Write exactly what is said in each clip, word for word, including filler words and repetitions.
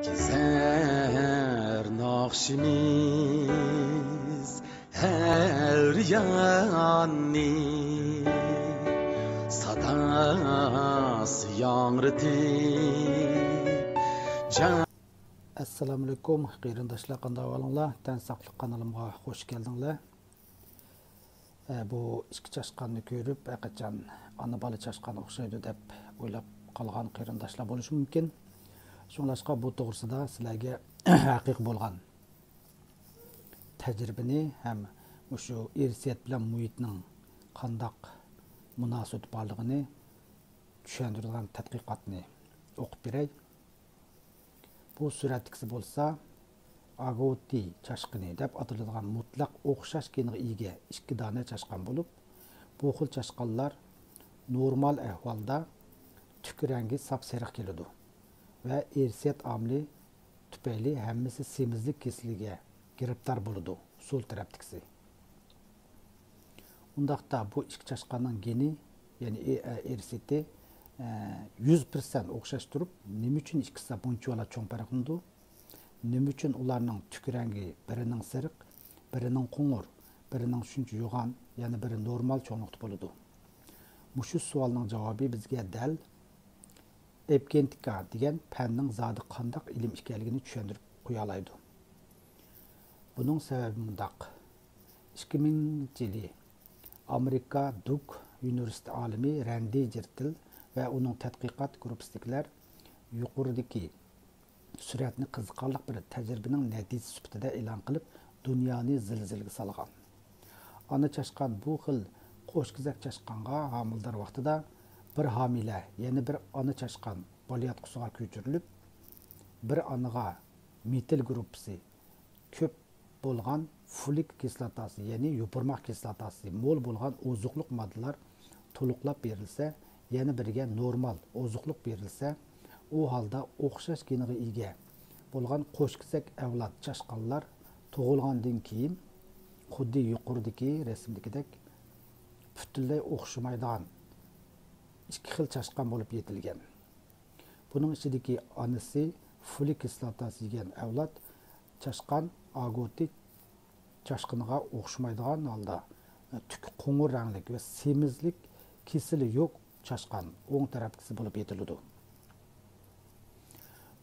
كېزەر ناخشىمىز ھەر ياننى، ساداسى ياڭرىتىپ جان. ئەسسالامۇئەلەيكۇم، قېرىنداشلار، قانداق ئەھۋالىڭلار؟ تەن ساقلىق قانىلىمغا خوش كەلدىڭلار. ئە، بۇ ئىككى چاشقاننى كۆرۈپ، ھەرقاچان ئانا بالا چاشقانغا ئوخشايدۇ دەپ ئويلاپ قالغان قېرىنداشلار بولۇشى مۇمكىن. شۇڭلاشقا بۇ توغرىسىدا سىلەرگە ھەقىقىي بولغان تەجرىبىنى ھەم مۇشۇ ئىرسىيەت بىلەن مۇھىتنىڭ قانداق مۇناسىۋىتى بارلىقىنى چۈشەندۈرىدىغان تەتقىقاتنى ئوقۇپ بېرەي. بۇ سۈرەتتىكىسى بولسا ئاگوتى چاشقىنى دەپ ئاتىلىدىغان مۇتلەق ئوخشاش گېنغا ئىگە ئىككى دانە چاشقان بولۇپ، بۇ خىل چاشقانلار نورمال ئەھۋالدا تۈك رەڭگى ساپسېرىق كېلىدۇ ۋە ئىرسىيەت ئامىلى تۈپەيلى ھەممىسى سېمىزلىك كېسىلىگە گىرىپتار بولىدۇ، سول تەرەپتىكىسى. ئۇنداقتا بۇ ئىككى چاشقاننىڭ گېنى، يەنى ئى-، ئە، ئىرسىيىتى، ئە، يۈز پىرسەنت ئوخشاش تۇرۇپ، نېمە ئۈچۈن ئىككىسىدا بۇنچىۋالا چوڭ پەرقلىنىدۇ؟ نېمە ئۈچۈن ئۇلارنىڭ تۈك رەڭگى بىرىنىڭ سېرىق، بىرىنىڭ قوڭۇر، بىرىنىڭ شۇنچە يوغان، يەنە بىرى نورمال چوڭلۇقتا بولىدۇ؟ مۇشۇ سوئالنىڭ جاۋابى بىزگە دەل ئېپىگېنېتىكا دېگەن پەننىڭ زادى قانداق ئىلىم ئىكەنلىكىنى چۈشەندۈرۈپ قويالايدۇ. بۇنىڭ سەۋەبى مۇنداق. ئىككى مىڭىنچى يىلى ئامېرىكا دۇك ئۇنىۋېرسىتېتى ئالىمى رەندى جىرتىل ۋە ئۇنىڭ تەتقىقات گۇرۇپپىسىدىكىلەر يۇقىرىدىكى سۈرەتنى قىزىقارلىق بىر تەجرىبىنىڭ نەتىجىسى سۈپىتىدە ئېلان قىلىپ، دۇنيانى زىلزىلىگە سالغان. ئانا چاشقان بۇ خىل قوشكېزەك چاشقانغا ھامىلىدار ۋاقتىدا بىر ھامىلە، يەنە بىر ئانا چاشقان بالىياتقۇسىغا كۆچۈرۈلۈپ، بىر ئانىغا مېتىل گۇرۇپپىسى كۆپ بولغان فولىك كىسلاتاسى، يەنى يوپۇرماق كىسلاتاسى مول بولغان ئوزۇقلۇق ماددىلار تولۇقلاپ بېرىلسە، يەنە بىرىگە نورمال ئوزۇقلۇق بېرىلسە، ئۇ ھالدا ئوخشاش گېنغا ئىگە بولغان قوشكېزەك ئەۋلاد چاشقانلار تۇغۇلغاندىن كېيىن خۇددى يۇقىرىدىكى رەسىمدىكىدەك پۈتۈنلەي ئوخشىمايدىغان ئىككى خىل چاشقان بولۇپ يېتىلگەن. بۇنىڭ ئىچىدىكى ئانىسى فولىك كىسلاتاسى يېگەن ئەۋلاد چاشقان ئاگوتى چاشقىنىغا ئوخشىمايدىغان ھالدا تۈكى قوڭۇر رەڭلىك ۋە سېمىزلىك كېسىلى يوق چاشقان ئوڭ تەرەپكىسى بولۇپ يېتىلىدۇ.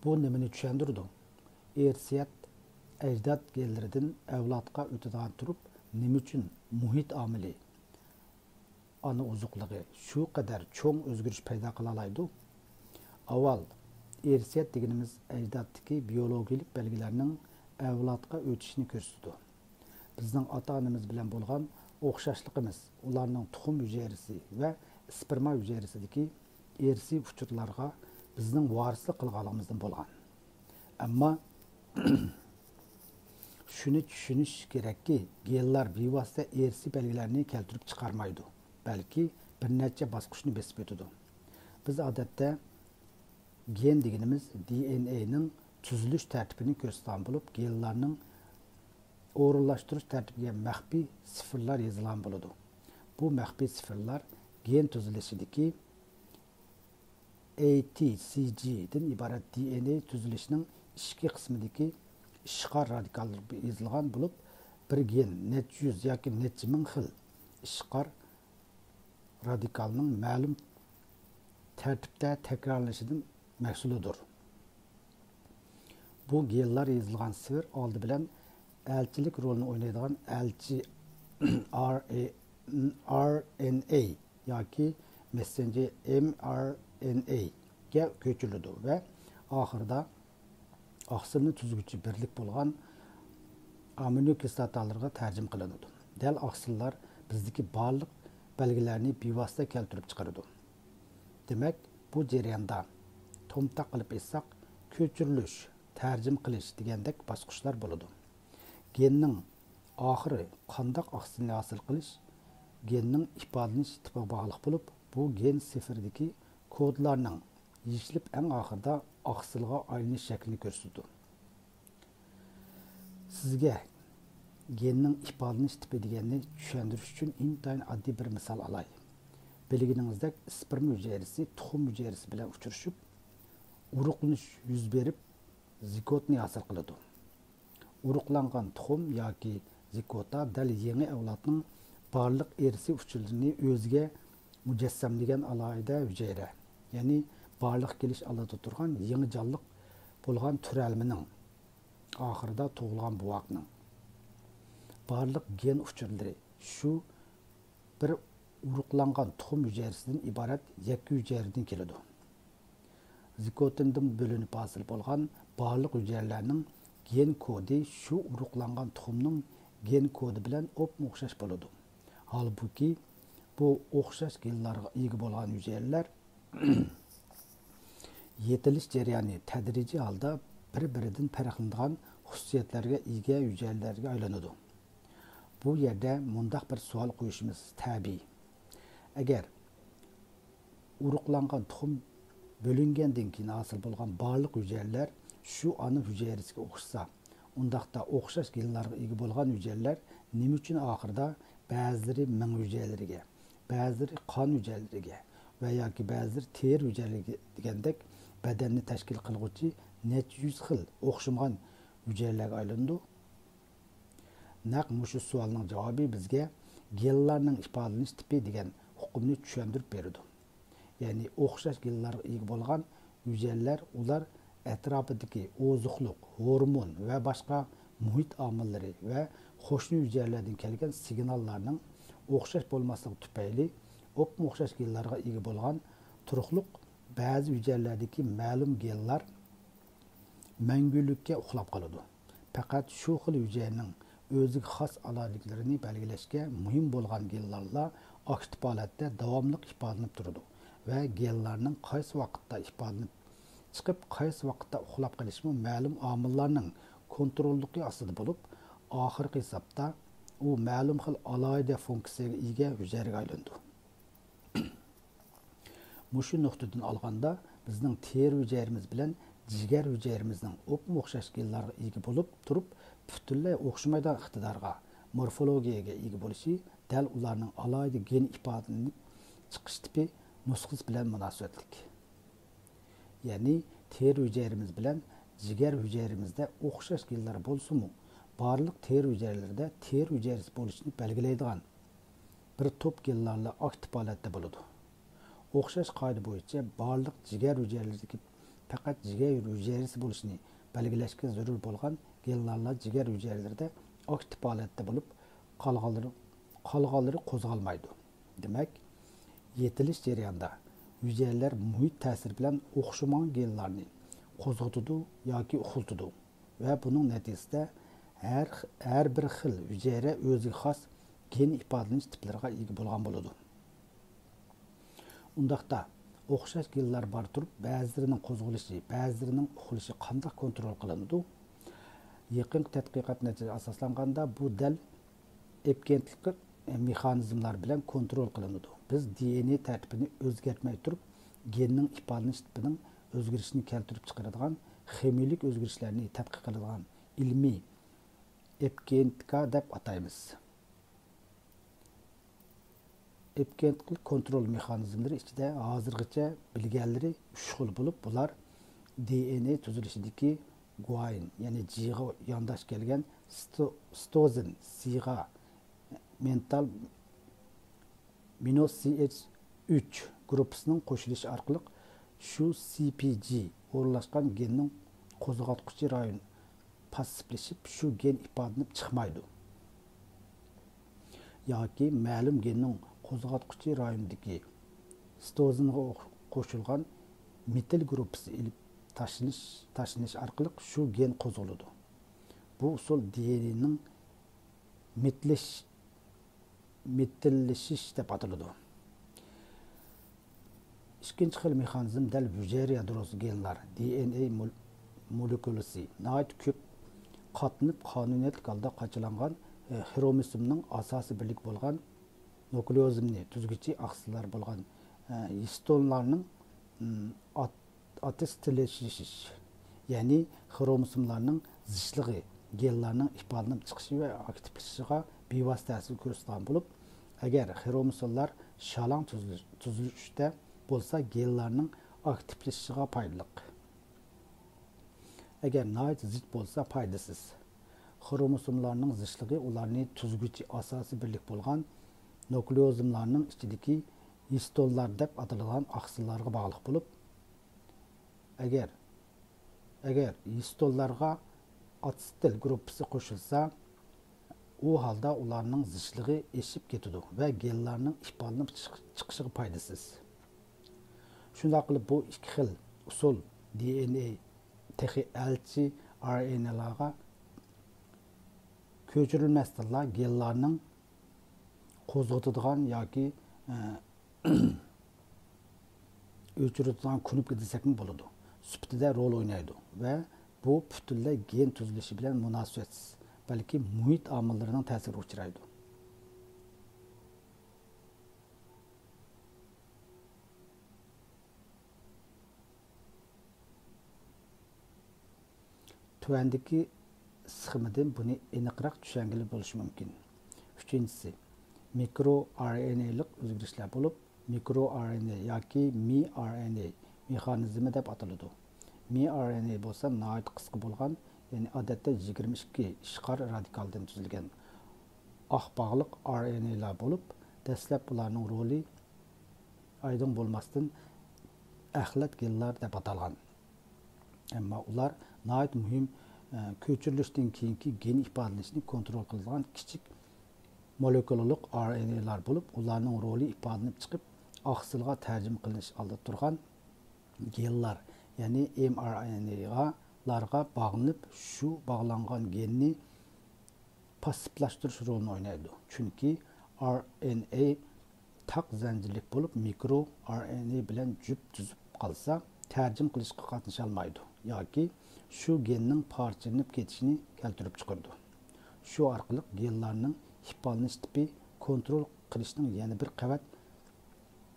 بۇ نېمىنى چۈشەندۈرىدۇ؟ ئىرسىيەت ئەجداد گېنلىرىدىن ئەۋلادقا ئۆتىدىغان تۇرۇپ، نېمە ئۈچۈن مۇھىت ئامىلى، ئانا ئوزۇقلۇقى شۇ قەدەر چوڭ ئۆزگىرىش پەيدا قىلالايدۇ؟ ئاۋۋال، ئىرسىيەت دېگىنىمىز ئەجدادتىكى بىيولوگىيىلىك بەلگىلەرنىڭ ئەۋلادقا ئۆتۈشىنى كۆرسىتىدۇ. بىزنىڭ ئاتا-ئانىمىز بىلەن بولغان ئوخشاشلىقىمىز، ئۇلارنىڭ تۇخۇم ھۈجەيرىسى ۋە ئىسپېرما ھۈجەيرىسىدىكى ئىرسىي ئۇچۇرلارغا بىزنىڭ ۋارىسلىق قىلغانلىقىمىزدىن بولغان. ئەمما شۇنى چۈشىنىش كېرەككى، گېنلار بىۋاسىتە ئىرسىي بەلگىلەرنى كەلتۈرۈپ چىقارمايدۇ، بەلكى بىر نەچچە باسقۇچنى بېسىپ ئۆتىدۇ. بىز ئادەتتە گېن دېگىنىمىز دى ئېن ئېينىڭ تۈزۈلۈش تەرتىپىنى كۆرسىتىدىغان بولۇپ، گېنلارنىڭ ئورۇنلاشتۇرۇش تەرتىپىگە مەخپىي سىفىرلار يېزىلغان بولىدۇ. بۇ مەخپىي سىفىرلار گېن تۈزۈلۈشىدىكى ئەي تى سى جى دىن ئىبارەت دى ئېن ئەي تۈزۈلۈشىنىڭ ئىچكى قىسمىدىكى ئىشقار رادىكاللىرى يېزىلغان بولۇپ، بىر گېن نەچچە يۈز ياكى نەچچە مىڭ خىل ئىشقار رادىكالنىڭ مەلۇم تەرتىپتە تەكرارلىنىشىدىن مەھسۇلىدۇر. بۇ گېنلار يېزىلغان سىفىر ئالدى بىلەن ئەلچىلىك رولىنى ئوينايدىغان ئەلچى ئار ئېن ئەي ياكى مېسسېنجېر ئېم ئار ئېن ئەي گە كۆچۈرۈلىدۇ ۋە ئاخىرىدا ئاقسىلنى تۈزگۈچى بىرلىك بولغان ئامىنو كىسلاتالىرىغا تەرجىمە قىلىنىدۇ. دەل ئاقسىللار بىزدىكى بارلىق بەلگىلەرنى بىۋاسىتە كەلتۈرۈپ چىقىرىدۇ. دېمەك، بۇ جەرياندا تومتاق قىلىپ ئېيتساق، كۆچۈرۈلۈش، تەرجىمە قىلىش دېگەندەك باسقۇچلار بولىدۇ. گېننىڭ ئاخىرى قانداق ئاقسىلنى ھاسىل قىلىش گېننىڭ ئىپادىلىنىش تىپىغا باغلىق بولۇپ، بۇ گېن سىفىرىدىكى كودلارنىڭ يېشىلىپ ئەڭ ئاخىرىدا ئاقسىلغا ئايلىنىش شەكلىنى كۆرسىتىدۇ. سىزگە گېننىڭ ئىپادىلىنىش تىپى دېگەننى چۈشەندۈرۈش ئۈچۈن ئىنتايىن ئاددىي بىر مىسال ئالاي. بىلگىنىڭىزدەك، ئىسپېرما ھۈجەيرىسى تۇخۇم ھۈجەيرىسى بىلەن ئۇچرىشىپ، ئۇرۇقلىنىش يۈز بېرىپ، زىگوتنى ھاسىل قىلىدۇ. ئۇرۇقلانغان تۇخۇم ياكى زىگوتا دەل يېڭى ئەۋلادنىڭ بارلىق ئىرسىي ئۇچۇرلىرىنى ئۆزىگە مۇجەسسەملىگەن ئالاھىدە ھۈجەيرە، يەنى بارلىققا كېلىش ئالدىدا تۇرغان يېڭى جانلىق بولغان تۈرەلمىنىڭ، ئاخىرىدا تۇغۇلغان بوۋاقنىڭ بارلىق گېن ئۇچۇرلىرى شۇ بىر ئۇرۇقلانغان تۇخۇم ھۈجەيرىسىدىن ئىبارەت يەككە ھۈجەيرىدىن كېلىدۇ. زىگوتىندىن بۆلۈنۈپ ھاسىل بولغان بارلىق ھۈجەيرىلەرنىڭ گېن كودى شۇ ئۇرۇقلانغان تۇخۇمنىڭ گېن كودى بىلەن ئوپمۇ ئوخشاش بولىدۇ. ھالبۇكى، بۇ ئوخشاش گېنلارغا ئىگە بولغان ھۈجەيرىلەر يېتىلىش جەريانى تەدرىجىي ھالدا بىر-بىرىدىن پەرقلىنىدىغان خۇسۇسىيەتلەرگە ئىگە ھۈجەيرىلەرگە ئايلىنىدۇ. بۇ يەردە مۇنداق بىر سوئال قويۇشىمىز تەبىئىي. ئەگەر ئۇرۇقلانغان تۇخۇم بۆلۈنگەندىن كېيىن ھاسىل بولغان بارلىق ھۈجەيرىلەر شۇ ئانا ھۈجەيرىسىگە ئوخشىسا، ئۇنداقتا ئوخشاش گېنلارغا ئىگە بولغان ھۈجەيرىلەر نېمە ئۈچۈن ئاخىرىدا بەزىلىرى مېڭە ھۈجەيرىلىرىگە، بەزىلىرى قان ھۈجەيرىلىرىگە ۋە ياكى بەزىلىرى تېرە ھۈجەيرىلىرىگە دېگەندەك بەدەننى تەشكىل قىلغۇچى نەچچە يۈز خىل ئوخشىمىغان ھۈجەيرىلەرگە ئايلىنىدۇ؟ نەق مۇشۇ سوئالنىڭ جاۋابى بىزگە گېنلارنىڭ ئىپادىلىنىش تىپى دېگەن ئۇقۇمنى چۈشەندۈرۈپ بېرىدۇ. يەنى ئوخشاش گېنلارغا ئىگە بولغان ھۈجەيرىلەر ئۇلار ئەتراپىدىكى ئوزۇقلۇق، ھورمون ۋە باشقا مۇھىت ئامىللىرى ۋە قوشنا ھۈجەيرىلەردىن كەلگەن سىگناللارنىڭ ئوخشاش بولماسلىقى تۈپەيلى ئوپمۇ ئوخشاش گېنلارغا ئىگە بولغان تۇرۇقلۇق بەزى ھۈجەيرىلەردىكى مەلۇم گېنلار مەڭگۈلۈككە ئۇخلاپ قالىدۇ. پەقەت شۇ خىل ھۈجەيرىنىڭ ئۆزىگە خاس ئالاھىدىلىكلىرىنى بەلگىلەشكە مۇھىم بولغان گېنلارلا ئاكتىپ ھالەتتە داۋاملىق ئىپادىلىنىپ تۇرىدۇ ۋە گېنلارنىڭ قايسى ۋاقىتتا ئىپادىلىنىپ چىقىپ، قايسى ۋاقىتتا ئۇخلاپ قېلىشىمۇ مەلۇم ئامىللارنىڭ كونتروللۇقى ئاستىدا بولۇپ، ئاخىرقى ھېسابتا ئۇ مەلۇم خىل ئالاھىدە فۇنكسىيەگە ئىگە ھۈجەيرىگە ئايلىنىدۇ. مۇشۇ نۇقتىدىن ئالغاندا، بىزنىڭ تېرە ھۈجەيرىمىز بىلەن جىگەر ھۈجەيرىمىزنىڭ ئوپمۇ ئوخشاش گېنلارغا ئىگە بولۇپ تۇرۇپ، پۈتۈنلەي ئوخشىمايدىغان ئىقتىدارغا، مورفولوگىيەگە ئىگە بولۇشى دەل ئۇلارنىڭ ئالاھىدە گېن ئىپادىلىنىپ چىقىش تىپى نۇسخىسى بىلەن مۇناسىۋەتلىك. يەنى تېرە ھۈجەيرىمىز بىلەن جىگەر ھۈجەيرىمىزدە ئوخشاش گېنلار بولسىمۇ، بارلىق تېرە ھۈجەيرىلىرىدە تېرە ھۈجەيرىسى بولۇشىنى بەلگىلەيدىغان بىر توپ گېنلارلا ئاكتىپ ھالەتتە بولىدۇ. ئوخشاش قائىدە بويىچە بارلىق جىگەر ھۈجەيرىلىرىدىكى پەقەت جىگەر ھۈجەيرىسى بولۇشىنى بەلگىلەشكە زۆرۈر بولغان گېنلارلا جىگەر ھۈجەيرىلىرىدە ئاكتىپ ھالەتتە بولۇپ، قالغانلىرى، قالغانلىرى قوزغالمايدۇ. دېمەك، يېتىلىش جەريانىدا ھۈجەيرىلەر مۇھىت تەسىرى بىلەن ئوخشىمىغان گېنلارنى قوزغىتىدۇ ياكى ئۇخلىتىدۇ ۋە بۇنىڭ نەتىجىسىدە ھەر، ھەر بىر خىل ھۈجەيرە ئۆزىگە خاس گېن ئىپادىلىنىش تىپلىرىغا ئىگە بولغان بولىدۇ. ئۇنداقتا، ئوخشاش گېنلار بار تۇرۇپ، بەزىلىرىنىڭ قوزغىلىشى، بەزىلىرىنىڭ ئۇخلىشى قانداق كونترول قىلىنىدۇ؟ يېقىنقى تەتقىقات نەتىجىسىگە ئاساسلانغاندا، بۇ دەل ئېپىگېنتلىق مېخانىزملار بىلەن كونترول قىلىنىدۇ. بىز دى ئېن ئېي تەرتىپىنى ئۆزگەرتمەي تۇرۇپ، گېننىڭ ئىپادىلىنىش تىپىنىڭ ئۆزگىرىشىنى كەلتۈرۈپ چىقىرىدىغان خىمىيىلىك ئۆزگىرىشلەرنى تەتقىق قىلىدىغان ئىلمىي ئېپىگېنېتىكا دەپ ئاتايمىز. ئېپىگېنېتىكىلىق كونترول مېخانىزملىرى ئىچىدە ھازىرغىچە بىلگەنلىرى ئۈچ خىل بولۇپ، بۇلار دى ئېن ئېي تۈزۈلۈشىدىكى گۇئاين، يەنى جىغا يانداش كەلگەن ستو-، ستوزىن، سىغا، مېنتال مىنوس سى ئېچ ئۈچ گۇرۇپپىسىنىڭ قوشۇلۇشى ئارقىلىق شۇ سى پى جى ئورۇنلاشقان گېننىڭ قوزغاتقۇچى رايون پاسسىپلىشىپ، شۇ گېن ئىپادىلىنىپ چىقمايدۇ. ياكى مەلۇم گېننىڭ قوزغاتقۇچى رايونىدىكى ستوزىنغا قوشۇلغان مېتىل گۇرۇپپىسى ئېلىپ تاشلىنىش، تاشلىنىش ئارقىلىق شۇ گېن قوزغىلىدۇ. بۇ ئۇسۇل دى ئېن ئېينىڭ مېتىللىشىش، مېتىللىشىش دەپ ئاتىلىدۇ. ئىككىنچى خىل مېخانىزم دەل ھۈجەيرە يادروسى گېنلار، دى ئېن ئېي مول-، مولېكۇلىسى، ناھايىتى كۆپ قاتلىنىپ، قانۇنىيەتلىك ھالدا قاچىلانغان، ئە، خروموسومنىڭ ئاساسىي بىرلىكى بولغان نۇكلېئوزىدنى تۈزگۈچى ئاقسىللار بولغان، ئە، ھىستونلارنىڭ، ئىم، ئات-، ئاتېستلىشىش، يەنى خروموسوملارنىڭ زىچلىقى گېنلارنىڭ ئىپادىلىنىپ چىقىشى ۋە ئاكتىپلىشىشىغا بىۋاسىتە تەسىر كۆرسىتىدىغان بولۇپ، ئەگەر خروموسوملار شالاڭ تۈزۈلۈش-، تۈزۈلۈشتە بولسا، گېنلارنىڭ ئاكتىپلىشىشىغا پايدىلىق. ئەگەر ناھايىتى زىچ بولسا، پايدىسىز. خروموسوملارنىڭ زىچلىقى ئۇلارنى تۈزگۈچى ئاساسىي بىرلىك بولغان نۇكلېئوزوملارنىڭ ئىچىدىكى ھىستونلار دەپ ئاتىلىدىغان ئاقسىللارغا باغلىق بولۇپ، ئەگەر، ئەگەر ھىستونلارغا ئاتسېتىل گۇرۇپپىسى قوشۇلسا، ئۇ ھالدا ئۇلارنىڭ زىچلىقى ئېشىپ كېتىدۇ ۋە گېنلارنىڭ ئىپادىلىنىپ چىق-، چىقىشىغا پايدىسىز. شۇنداق قىلىپ، بۇ ئىككى خىل ئۇسۇل دى ئېن ئېي تېخى ئەلچى ئار ئېن ئېيلارغا كۆچۈرۈلمەستىنلا، گېنلارنىڭ قوزغىتىدىغان ياكى، ئە، ئۆچۈرىدىغان كۇنۇپكا دېسەكمۇ بولىدۇ، سۈپىتىدە رول ئوينايدۇ ۋە بۇ پۈتۈنلەي گېن تۈزۈلۈشى بىلەن مۇناسىۋەتسىز، بەلكى مۇھىت ئامىللىرىنىڭ تەسىرىگە ئۇچرايدۇ. تۆۋەندىكى سخېمىدىن بۇنى ئېنىقراق چۈشەنگىلى بولۇشى مۇمكىن. ئۈچىنچىسى، مىكرو ئار ئېن ئېيلىق ئۆزگىرىشلەر بولۇپ، مىكرو ئار ئېن ئېي ياكى مى ئار ئېن ئېي مېخانىزمى دەپ ئاتىلىدۇ. مى ئار ئېن ئېي بولسا ناھايىتى قىسقا بولغان، يەنى ئادەتتە يىگىرمە ئىككى ئىشقار رادىكالدىن تۈزۈلگەن ئاق باغلىق ئار ئېن ئېيلار بولۇپ، دەسلەپ ئۇلارنىڭ رولى ئايدىڭ بولماستىن، ئەخلەت گېنلار دەپ ئاتالغان. ئەمما ئۇلار ناھايىتى مۇھىم، ئە، كۆچۈرۈلۈشتىن كېيىنكى گېن ئىپادىلىنىشنى كونترول قىلىدىغان كىچىك مولېكۇلىلىق ئار ئېن ئېيلار بولۇپ، ئۇلارنىڭ رولى ئىپادىلىنىپ چىقىپ، ئاقسىلغا تەرجىمە قىلىنىش ئالدىدا تۇرغان گېنلار، يەنى ئېم ئار ئېن ئېيلارغا باغلىنىپ، شۇ باغلانغان گېننى پاسسىپلاشتۇرۇش رولىنى ئوينايدۇ. چۈنكى ئار ئېن ئېي تاق زەنجىرلىك بولۇپ، مىكرو ئار ئېن ئېي بىلەن جۈپ تۈزۈپ قالسا، تەرجىمە قىلىشقا قاتنىشالمايدۇ ياكى شۇ گېننىڭ پارچىلىنىپ كېتىشىنى كەلتۈرۈپ چىقىرىدۇ. شۇ ئارقىلىق گېنلارنىڭ ئىپادىلىنىش تىپى كونترول قىلىشنىڭ يەنە بىر قەۋەت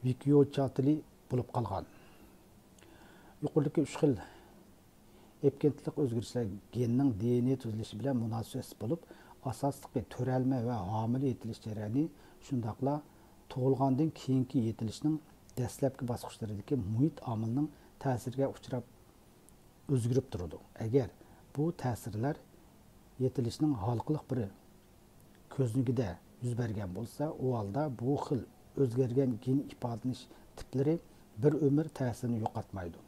ۋىكيوچاتىلى بولۇپ قالغان. يۇقىرىدىكى ئۈچ خىل ئېپكېنتلىق ئۆزگىرىشلەر گېننىڭ دى ئېن ئېي تۈزۈلۈشى بىلەن مۇناسىۋەتسىز بولۇپ، ئاساسلىقى تۆرەلمە ۋە ھامىلە يېتىلىش جەريانى، شۇنداقلا تۇغۇلغاندىن كېيىنكى يېتىلىشنىڭ دەسلەپكى باسقۇچلىرىدىكى مۇھىت ئامىلىنىڭ تەسىرىگە ئۇچراپ ئۆزگىرىپ تۇرىدۇ. ئەگەر بۇ تەسىرلەر يېتىلىشنىڭ ھالقىلىق بىر كۆزنىكىدە يۈز بەرگەن بولسا، ئۇ ھالدا بۇ خىل ئۆزگەرگەن گېن ئىپادىلىنىش تىپلىرى بىر ئۆمۈر تەسىرىنى يوقاتمايدۇ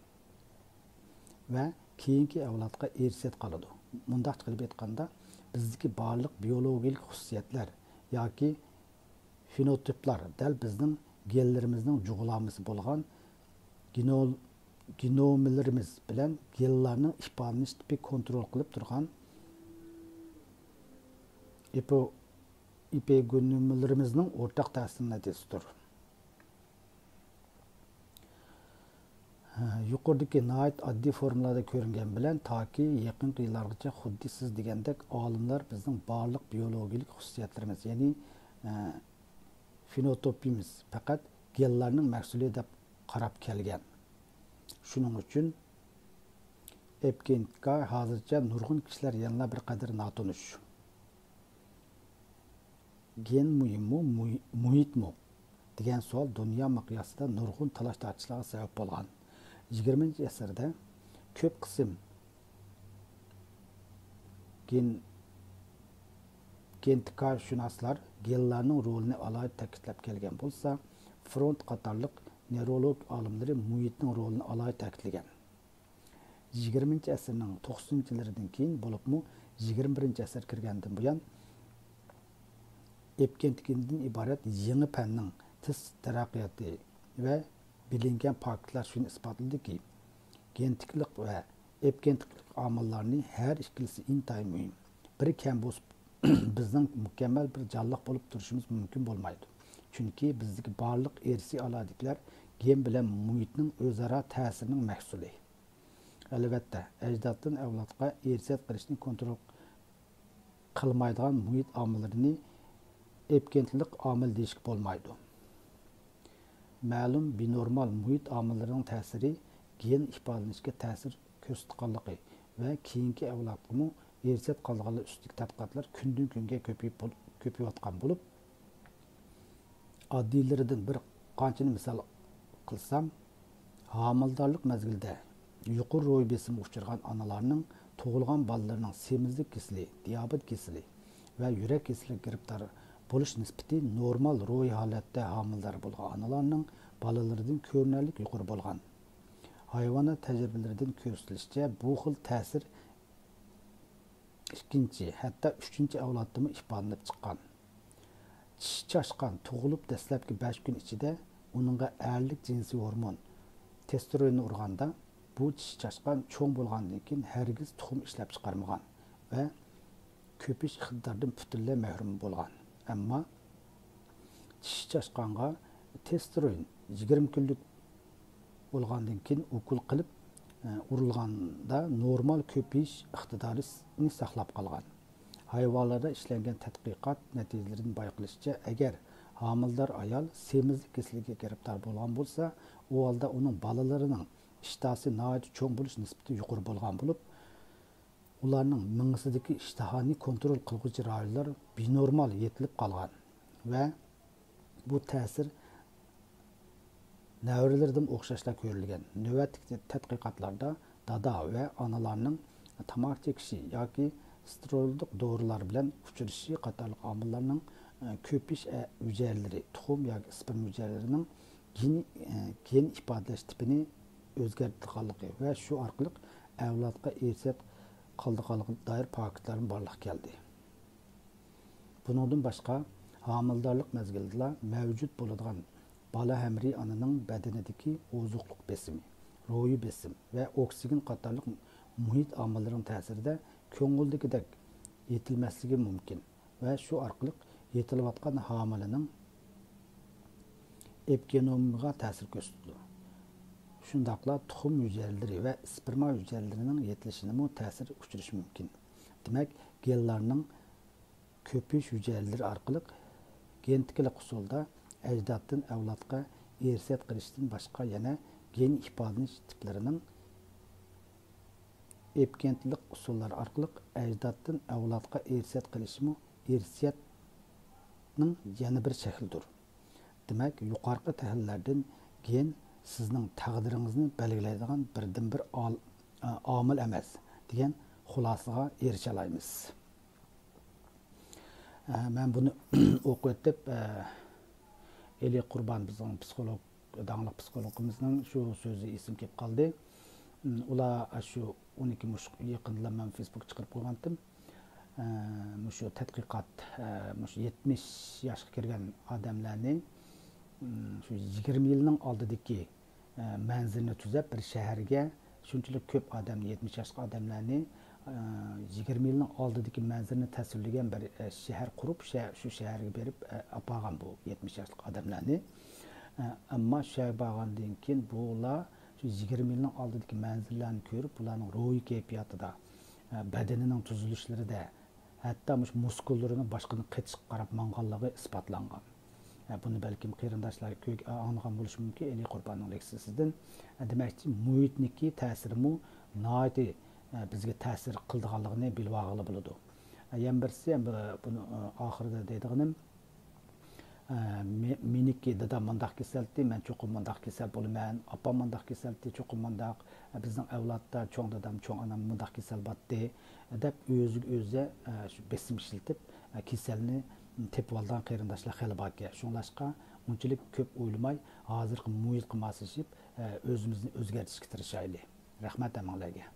ۋە كېيىنكى ئەۋلادقا ئىرسىيەت قالىدۇ. مۇنداقچە قىلىپ ئېيتقاندا، بىزدىكى بارلىق بىيولوگىيىلىك خۇسۇسىيەتلەر ياكى فېنوتىپلار دەل بىزنىڭ گېنلىرىمىزنىڭ جۇغلانمىسى بولغان گېنو-، گېنوملىرىمىز بىلەن گېنلارنىڭ ئىپادىلىنىش تىپى كونترول قىلىپ تۇرغان ئېپو-، ئېپىگېنوملىرىمىزنىڭ ئورتاق تەسىرى نەتىجىسىدۇر. يۇقىرىدىكى ناھايىتى ئاددىي فورمۇلادا كۆرۈنگەن بىلەن، تاكى يېقىنقى يىللارغىچە خۇددى سىز دېگەندەك ئالىملار بىزنىڭ بارلىق بىيولوگىيىلىك خۇسۇسىيەتلىرىمىز، يەنى، ئە، فېنوتىپىمىز پەقەت گېنلارنىڭ مەھسۇلى دەپ قاراپ كەلگەن. شۇنىڭ ئۈچۈن ئېپكېنتكا ھازىرچە نۇرغۇن كىشىلەر يەنىلا بىر قەدەر ناتونۇش. گېن مۇھىممۇ، مۇھىتمۇ دېگەن سوئال دۇنيا مىقياسىدا نۇرغۇن تالاش-تارتىشلارغا سەۋەب بولغان. يىگىرمىنچى ئەسىردە كۆپ قىسىم گېن-، گېنېتىكاشۇناسلار گېنلارنىڭ رولىنى ئالاھىدە تەكىتلەپ كەلگەن بولسا، فرونت قاتارلىق نېرولوگ ئالىملىرى مۇھىتنىڭ رولىنى ئالاھىدە تەكىتلىگەن. يىگىرمىنچى ئەسىرنىڭ توقسىنىنچى يىللىرىدىن كېيىن، بولۇپمۇ يىگىرمە بىرىنچى ئەسىر كىرگەندىن بۇيان، ئېپكېنتىكىندىن ئىبارەت يېڭى پەننىڭ تېز تەرەققىياتى ۋە بىلىنگەن پاكىتلار شۇنى ئىسپاتلىدىكى، گېنېتىكلىق ۋە ئېپكېنتىكلىق ئامىللارنى ھەر ئىككىلىسى ئىنتايىن مۇھىم. بىرى كەم بولسا، بىزنىڭ مۇكەممەل بىر جانلىق بولۇپ تۇرۇشىمىز مۇمكىن بولمايدۇ. چۈنكى بىزدىكى بارلىق ئىرسىي ئالاھىدىلىكلەر گېن بىلەن مۇھىتنىڭ ئۆزئارا تەسىرىنىڭ مەھسۇلى. ئەلۋەتتە، ئەجدادتىن ئەۋلادقا ئىرسىيەت قىلىشنى كونترول قىلمايدىغان مۇھىت ئامىللىرىنى ئېپكېنتلىق ئامىل دېيىشكە بولمايدۇ. مەلۇم بىنورمال مۇھىت ئامىللىرىنىڭ تەسىرى گېن ئىپادىلىنىشكە تەسىر كۆرسىتىدىغانلىقى ۋە كېيىنكى ئەۋلادقىمۇ ئىرسىيەت قالىدىغانلىقى ئۈستىدىكى تەتقىقاتلار كۈندىن-كۈنگە كۆپىيىپ بول-، كۆپىيىۋاتقان بولۇپ، ئاددىيلىرىدىن بىر قانچىنى مىسال قىلسام، ھامىلىدارلىق مەزگىلىدە يۇقىرى روھىي بېسىمغا ئۇچرىغان ئانىلارنىڭ تۇغۇلغان بالىلىرىنىڭ سېمىزلىك كېسىلى، دىيابېت كېسىلى ۋە يۈرەك كېسىلىگە گىرىپتار بولۇش نىسبىتى نورمال روھىي ھالەتتە ھامىلىدار بولغان ئانىلارنىڭ بالىلىرىدىن كۆرۈنەرلىك يۇقىرى بولغان. ھايۋانات تەجرىبىلىرىدىن كۆرسىتىلىشىچە، بۇ خىل تەسىر ئىككىنچى، ھەتتا ئۈچىنچى ئەۋلادتىمۇ ئىپادىلىنىپ چىققان. چىشى چاشقان تۇغۇلۇپ دەسلەپكى بەش كۈن ئىچىدە ئۇنىڭغا ئەرلىك جىنسىي ھورمون تېستېروننى ئۇرغاندا، بۇ چىشى چاشقان چوڭ بولغاندىن كېيىن ھەرگىز تۇخۇم ئىشلەپ چىقارمىغان ۋە كۆپىيىش ئىقتىدارىدىن پۈتۈنلەي مەھرۇم بولغان. ئەمما چىشى چاشقانغا تېستېرون يىگىرمە كۈنلۈك بولغاندىن كېيىن ئوكۇل قىلىپ، ئە، ئۇرۇلغاندا نورمال كۆپىيىش ئىقتىدارىنى ساقلاپ قالغان. ھايۋانلاردا ئىشلەنگەن تەتقىقات نەتىجىلىرىدىن بايقىلىشىچە، ئەگەر ھامىلىدار ئايال سېمىزلىك كېسىلىگە گىرىپتار بولغان بولسا، ئۇ ھالدا ئۇنىڭ بالىلىرىنىڭ ئىشتىھاسى ناھايىتى چوڭ بولۇش نىسبىتى يۇقىرى بولغان بولۇپ، ئۇلارنىڭ مېڭىسىدىكى ئىشتىھانى كونترول قىلغۇچى رايونلار بىنورمال يېتىلىپ قالغان ۋە بۇ تەسىر نەۋرىلىرىدىمۇ ئوخشاشلا كۆرۈلگەن. نۆۋەتتىكى تەتقىقاتلاردا دادا ۋە ئانىلارنىڭ تاماكا چېكىشى ياكى ستېروئىدلىق دورىلار بىلەن ئۇچرىشىشى قاتارلىق ئامىللارنىڭ، ئە، كۆپىيىش، ئە، ھۈجەيرىلىرى، تۇخۇم ياكى سپېرم ھۈجەيرىلىرىنىڭ گېن، ئە، گېن ئىپادىلەش تىپىنى ئۆزگەرتىدىغانلىقى ۋە شۇ ئارقىلىق ئەۋلادقا ئىرسىيەت قالىدىغانلىقىغا دائىر پاكىتلارمۇ بارلىققا كەلدى. بۇنىڭدىن باشقا، ھامىلىدارلىق مەزگىلىدىلا مەۋجۇت بولىدىغان بالا ھەمرىي ئانىنىڭ بەدىنىدىكى ئوزۇقلۇق بېسىمى، روھىي بېسىم ۋە ئوكسىگېن قاتارلىق مۇھىت ئامىللىرىنىڭ تەسىرىدە كۆڭۈلدىكىدەك يېتىلمەسلىكى مۇمكىن ۋە شۇ ئارقىلىق يېتىلىۋاتقان ھامىلىنىڭ ئېپىگېنومىغا تەسىر كۆرسىتىدۇ. شۇنداقلا تۇخۇم ھۈجەيرىلىرى ۋە ئىسپېرما ھۈجەيرىلىرىنىڭ يېتىلىشىنىمۇ تەسىر ئۇچرىشى مۇمكىن. دېمەك، گېنلارنىڭ كۆپىيىش ھۈجەيرىلىرى ئارقىلىق گېنېتىكىلىق ئۇسۇلدا ئەجدادتىن ئەۋلادقا ئىرسىيەت قىلىشتىن باشقا يەنە گېن ئىپادىلىنىش تىپلىرىنىڭ ئېپىگېنېتىكىلىق ئۇسۇللار ئارقىلىق ئەجدادتىن ئەۋلادقا ئىرسىيەت قىلىشىمۇ ئىرسىيەتنىڭ يەنە بىر شەكلىدۇر. دېمەك، يۇقىرىقى تەھلىللەردىن گېن سىزنىڭ تەقدىرىڭىزنى بەلگىلەيدىغان بىردىنبىر ئال-، ئامىل ئەمەس، دېگەن خۇلاسىغا ئېرىشەلايمىز. ئە، مەن بۇنى ئوقۇۋېتىپ، ئە، ئېلى قۇربان، بىزنىڭ پسىخولوگ، داڭلىق پسىخولوگىمىزنىڭ شۇ سۆزى ئېسىمگە كېلىپ قالدى. ئۇلار ئاشۇ ئون ئىككى مۇشۇ يېقىندىلا مەن فېيسبۇكقا چىقىرىپ قويغانتىم. ئە، مۇشۇ تەتقىقات، ئە، مۇشۇ يەتمىش ياشقا كىرگەن ئادەملەرنى، ئىم، شۇ يىگىرمە يىلنىڭ ئالدىدىكى، ئە، مەنزىرىنى تۈزەپ، بىر شەھەرگە شۇنچىلىك كۆپ ئادەمنى، يەتمىش ياشلىق ئادەملەرنى، ئە، يىگىرمە يىلنىڭ ئالدىدىكى مەنزىرىنى تەسۋىرلىگەن بىر، ئە، شەھەر قۇرۇپ، شە-، شۇ شەھەرگە بېرىپ، ئە، ئاپارغان بۇ يەتمىش ياشلىق ئادەملەرنى. ئە، ئەمما شۇ يەرگە بارغاندىن كېيىن بۇلار شۇ يىگىرمە يىلنىڭ ئالدىدىكى مەنزىرىلەرنى كۆرۈپ، بۇلارنىڭ روھىي كەيپىياتىدا، ئە، بەدىنىنىڭ تۈزۈلۈشلىرىدە، ھەتتا مۇشۇ مۇسكۇللىرىنىڭ باشقىدىن قېتىشقا قاراپ ماڭغانلىقى ئىسپاتلانغان. ئە، بۇنى بەلكىم قېرىنداشلار كۆ-، ئاڭلىغان بولۇشى مۇمكىن، ئېلى قۇرباننىڭ لېكسىيىسىدىن. ئە، دېمەكچى، مۇھىتنىڭكى تەسىرىمۇ ناھايىتى، ئە، بىزگە تەسىر قىلىدىغانلىقىنى بىلىۋالغىلى بولىدۇ. ئە، يەنە بىرسى، ئە، بۇ-، بۇنى، ئە، ئاخىرىدا دەيدىغىنىم، ئە، مې-، مېنىكى دادام مۇنداق كېسەلتى، مەن چوقۇم مۇنداق كېسەل بولىمەن، ئاپام مۇنداق كېسەلتى، چوقۇم مۇنداق، ئە، بىزنىڭ ئەۋلادتا چوڭ دادام، چوڭ ئانام مۇنداق كېسەل باتتى، دەپ ئۆزىگە ئۆزى، ئە، شۇ بېسىم ئىشلىتىپ، ئە، كېسەلنى تېپىۋالىدىغان قېرىنداشلار خېلى باركەن. شۇڭلاشقا ئۇنچىلىك كۆپ ئويلىماي، ھازىرقى مۇھىتقا ماسلىشىپ، ئە، ئۆزىمىزنى ئۆزگەرتىشكە تىرىشايلى. رەھمەت ھەممىڭلارگە.